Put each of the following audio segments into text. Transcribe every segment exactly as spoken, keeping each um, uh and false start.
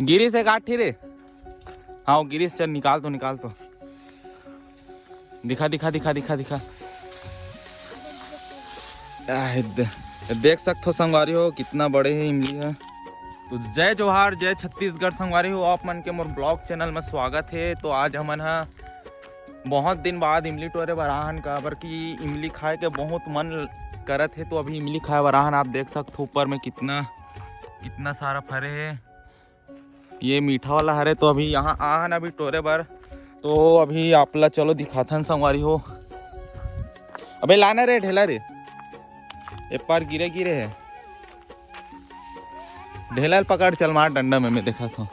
गिरीश, एक आठ ठी रे। हाँ, वो गिरीश, चल निकाल तो, निकाल तो। दिखा, दिखा, दिखा, दिखा, दिखा। आह, दे-, देख सकथो संगवारी हो, कितना बड़े हे इमली ह। तो जय जोहार, जय छत्तीसगढ़ संगवारी हो, आप मन के मोर vlog channel में स्वागत हे। तो आज हमन ह बहुत दिन बाद इमली टोरे बर आहन, काबर कि इमली खाए के बहुत मन करत हे। तो अभी इमली खाए बर आहन। आप देख सकथो ऊपर में कितना, कितना सारा फरे हे। ये मीठा वाला हरे। तो अभी यहाँ आहन अभी टोरे बर। तो अभी आप ला चलो दिखाथन संगवारी हो। अबे लाना रे ढेला रे, ए पार गिरे गिरे हे। ढेला ल पकड़, चल मार डंडा में, मैं देखत हूँ।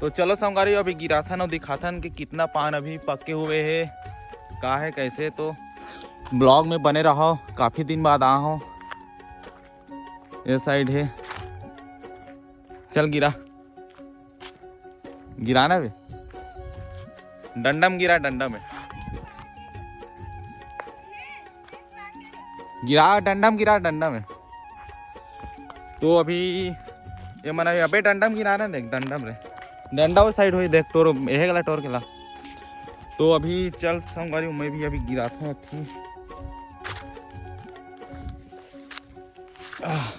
तो चलो संगवारी, अभी गिराथन और दिखाथन कि कितना पान अभी पके हुए हे, का हे, कैसे। तो vlog में बने रहो, काफी दिन बाद आ हो। ये side हे, चल गिरा, गिराना बे, डंडम गिरा, डंडम हे। गिरा डंडम, गिरा डंडम हे। तो अभी ये मन अभी, अबे डंडम गिरा रहे, देख डंडम रे, डंडा वो side होई, देख टोर, एहे गला टोर के ला। तो अभी चल संगवारी, मैं भी अभी गिराथों एक ठी। आह।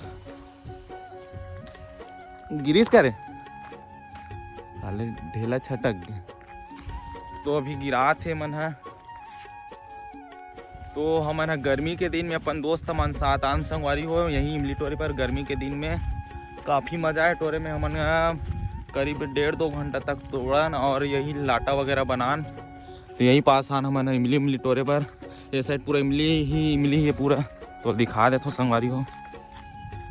गिरीश करे, साले ढेला छटक गए। तो अभी गिरात हे मन ह। तो हमन ह गर्मी के दिन में अपन दोस्त मन साथ आन संगवारी हो, यही इमली टोरे पर गर्मी के दिन में काफ़ी मज़ा आए टोरे में। हमन ह करीब डेढ़ दो घंटा तक तोड़न और यही लाटा वगैरह बनान। तो यही पास आन हमन ह इमली इमली टोरे पर। ये side पूरा इमली ही इमली है पूरा। तो दिखा देथो संगवारी हो,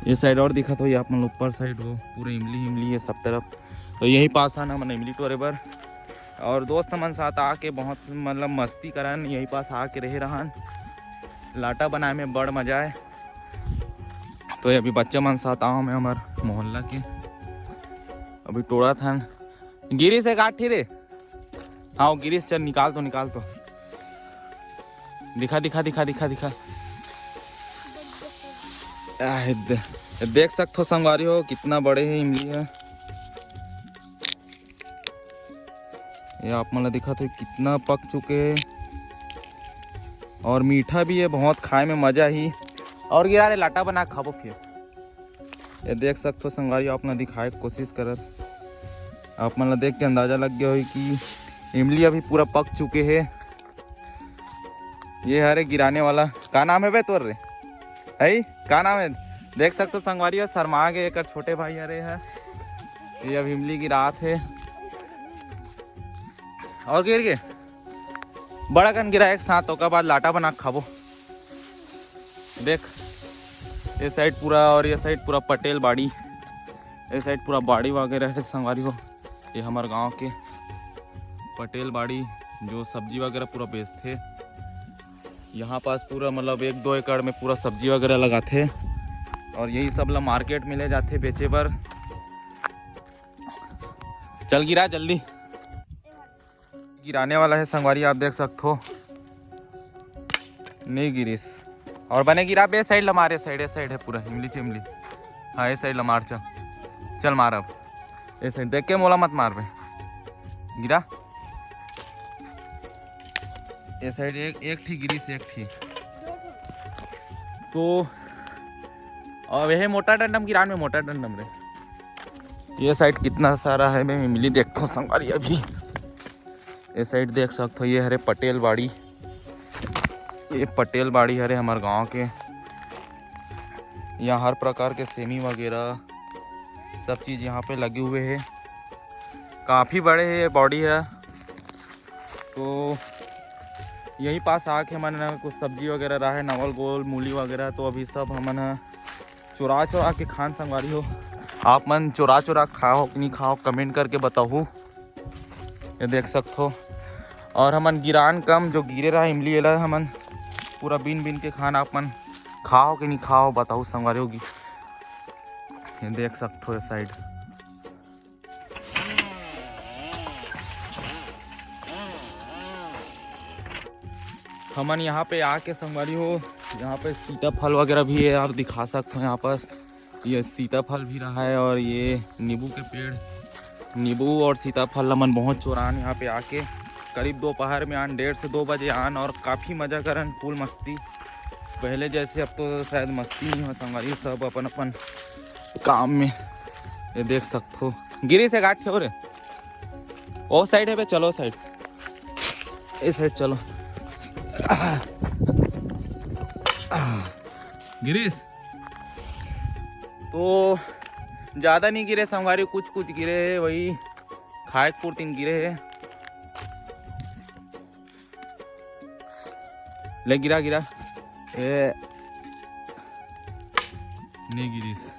ये side और दिखत हो, ये आप मन ऊपर side हो, पूरा इमली इमली है सब तरफ। तो यही पास आन हमन इमली टोरे बर और दोस्त मन साथ आके बहुत मतलब मस्ती करन, यही पास आके रहे रहन। लाटा बनाए में बड़ मजा आए। तो ये अभी बच्चा मन साथ आओ मैं हमार मोहल्ला के, अभी टोड़त हन। गिरीश, एक आठ ठी रे। हाँ, वो गिरीश, चल निकाल तो, निकाल तो। दिखा, दिखा, दिखा, दिखा, दिखा। आह, दे-, देख सकथो संगवारी हो, कितना बड़े हे इमली ह। ये आप मन ला दिखत हो, कितना पक चुके हे और मीठा भी है बहुत, खाए में मजा ही। और गिरा रे, लाटा बना खाबो फिर। ये देख सकथो संगवारी, आप मन ला दिखाए के कोशिश करत, आप मन ला देख के अंदाजा लग गया होही कि इमली अभी पूरा पक चुके हे। ये हरे गिराने वाला, का नाम है बे तोर रे? है, का नाम है? देख सकथो संगवारी हो, शर्मा गए एकर छोटे भाई हरे है। ये अब इमली गिरात हे और गिर गए, बड़ा कन गिरा एक साथ, ओकर बाद लाटा बना के खाबो। देख, ये side पूरा और ये side पूरा पटेल बाड़ी, ये side पूरा बाड़ी वगैरह है संगवारी हो। ये हमारे गांव के पटेल बाड़ी, जो सब्जी वगैरह पूरा बेचथे। यहाँ पास पूरा मतलब एक दो एकड़ में पूरा सब्जी वगैरह लगाथे और यही सब ला market में ले जाथे बेचे बर। चल गिरा जल्दी। गिराने वाला है संगवारी, आप देख सकथो। नहीं गिरिस। और बने गिरा बे, side ला मार, ये side, ये side है पूरा इमली चिमली। हाँ, ये side ला मार, चल। चल मार अब। ये side देख के मोला मत मार बे। गिरा। ये side एक, एक ठी गिरिस, एक ठी। तो अब ये मोटा डंडम गिरान में, मोटा डंडम रे। ये side कितना सारा है, मैं इमली देखथो संगवारी अभी। ये side देख सकथो, ये हरे पटेल बाड़ी, ये पटेल बाड़ी हरे हमार गांव के। यहाँ हर प्रकार के सेमी वगैरह सब चीज़ यहाँ पे लगे हुए हैं। काफ़ी बड़े है ये बाड़ी है। तो यही पास आके हमन कुछ सब्जी वगैरह रहा है, नवल गोल, मूली वगैरह, तो अभी सब हमन ह चुरा चुरा के खान संगवारी हो। आप मन चुरा चुरा खाओ कि नहीं खाओ, comment करके बताहू। ये देख सकथो। और हमन गिरान कम, जो गिरे रहा इमली, एला हमन पूरा बीन बीन के खान। आप मन खाओ कि नहीं खाओ, बताहू संगवारी हो। ये देख सकथो ये side। हमन यहाँ पे आके संगवारी हो, यहाँ पे सीताफल वगैरह भी है, आप दिखा सकते हो। यहाँ पास ये सीताफल भी रहा है और ये नींबू के पेड़, नींबू और सीताफल ला मन बहुत चोरान यहाँ पे आके। करीब दोपहर में आन, डेढ़ से दो बजे आन और काफ़ी मज़ा करन, फुल मस्ती। पहले जैसे अब तो शायद मस्ती नहीं हो संगवारी, सब अपन अपन काम में। ये देख सकथो, गिरी से गाठ हो रे, ओ साइड है बे, चलो साइड, इस साइड चलो। गिरीश, तो ज़्यादा नहीं गिरे संगवारी, कुछ कुछ गिरे है, वही खाए पुरतिन गिरे है। ले गिरा गिरा। ए, नहीं गिरीस।